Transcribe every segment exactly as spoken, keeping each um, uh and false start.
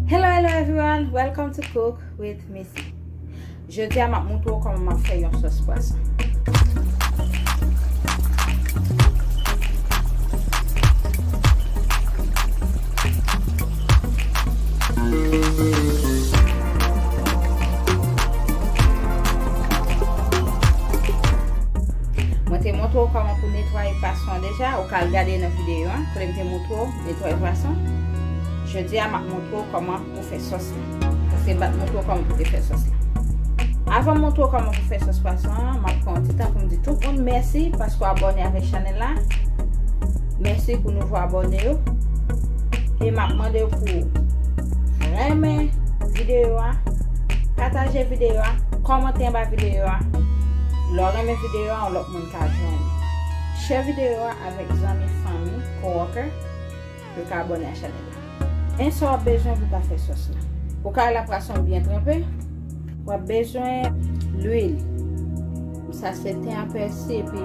Hello, hello everyone, welcome to Cook with Missy. Jodi a m ap montre w kòman m ap fè yon sòs pwason. Mwen te montre w kòman pou netwaye pwason an deja, ou ka al gade nan videyo a, kote m te montre w netwaye pwason. Jodi a, m ap montre w kòman pou fè sòs la. Paske m pa t montre w kòman pou te fè sòs la. Avan m montre w kòman pou fè sòs pwason an, m ap pran yon ti tan pou m di tout moun mèsi paske w abòne avèk chanèl la. Mèsi pou nouvo abòne yo. E m ap mande w pou renmen videyo a, pataje videyo a, kòmante anba videyo a. Lè w renmen videyo a, yon lòt moun ka jwenn li. Share videyo a avèk zanmi, fanmi, coworker, yo ka abòne a chanèl la. Men sa w ap bezwen pou w ka fè sòs la. Ou ka wè la pwason byen tranpe. W ap bezwen lwil. Sa se ten a pèsi epi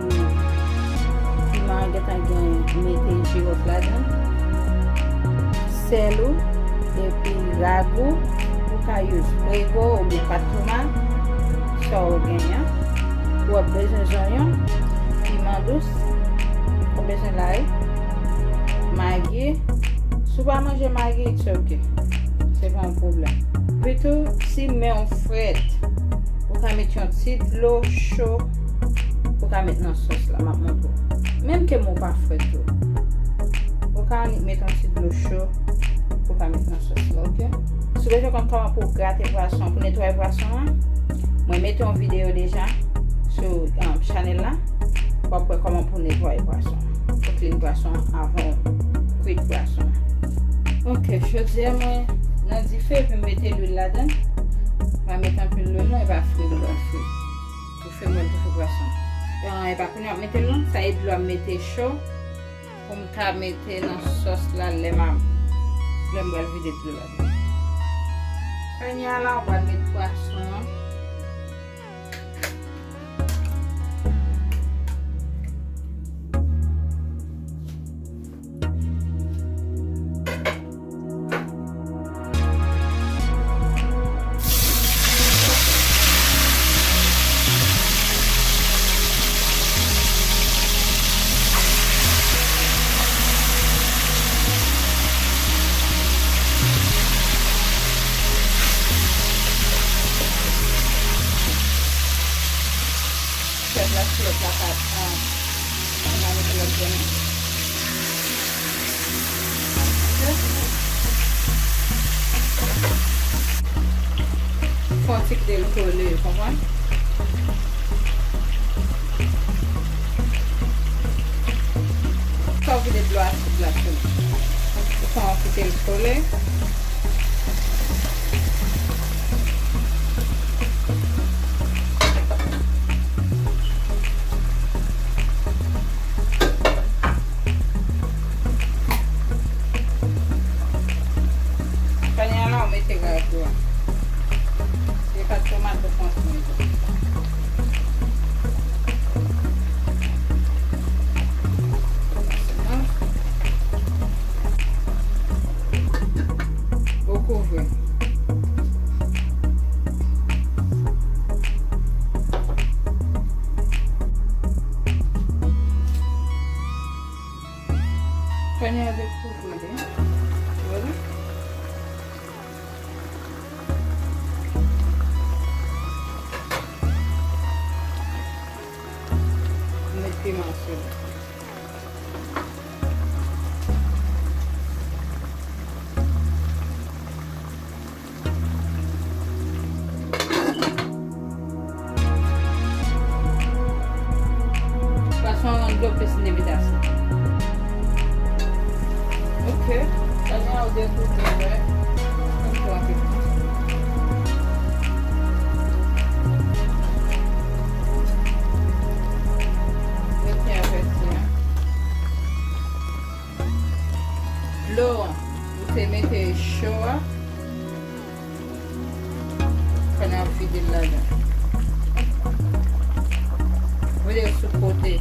piman an gentan gen mete jiwòf ladan l. Sèl ou epi rag ou, ou ka use prego oubyen pat tomat, sa w genyen. W ap bezwen zonyon, piman dous, w ap bezwen lay, magi. Si w pa manje magi, it's ok. Se pa yon pwoblèm. Epi tou, si men w frèt, ou ka met yon ti dlo cho, ou ka met nan sòs la, m ap montre w. Menm ke men w pa frèt tou, ou ka annik met yon ti dlo cho, ou ka met nan sòs la, ok? Si w bezwen konn kòman pou w grate pwason, pou netwaye pwason an, mwen mete yon videyo deja sou, um, chanèl la. W ap wè kòman pou netwaye pwason an, pou clean pwason an avan w kwit pwason an. Ok, jodi a mwen nan dife, epi m mete lwil ladan l. M pa mete anpil lwil non, e pa fri l pral fri. Toufe m wè l toufe pwason an. E pa kounye a m ap mete l non, sa e dlo a m mete cho pou m ka mete nan sòs la lè m a, lè m pral vide dlo ladan. Kounye a la, ou pral met pwason an. Fè gras lòt la pa, ah, pa mete lòt grenn. Fè yon ti kite l kole, ou konprann? Sa w vide dlo a sou plat ou. Ou fè yon kite l kole. Kounye a la, ou mete rago a. Se pa tomat ou konn mete. Ou kouvri. Kounye a dekouvri li. Vwala. Met piman sou li. Pwason an dlo plis li mete ase. Ok. Kounye a ou dekouvri, wè. Konn pou anpil. Mete avèk sa. Dlo an, ou te mete cho a. Fò n ap vide l ladan. Vide l sou kote.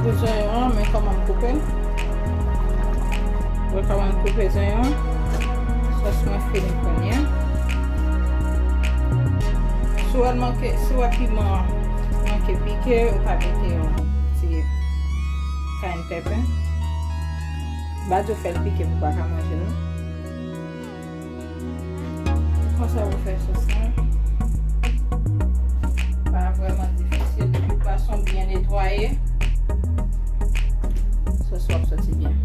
Pou zonyon an, men kòman m koupe l. Wè kòman m koupe zonyon an. Sòs mwen fini kounye a. Si w wè l manke, si w wè piman an manke pike, ou ka mete yon ti cayenne pepper. M pa di w fè l pike pou w pa ka manje l non. Konsa ou fè sòs la. Pa vrèman difisil. Depi pwason byen netwaye, sòs w ap soti byen.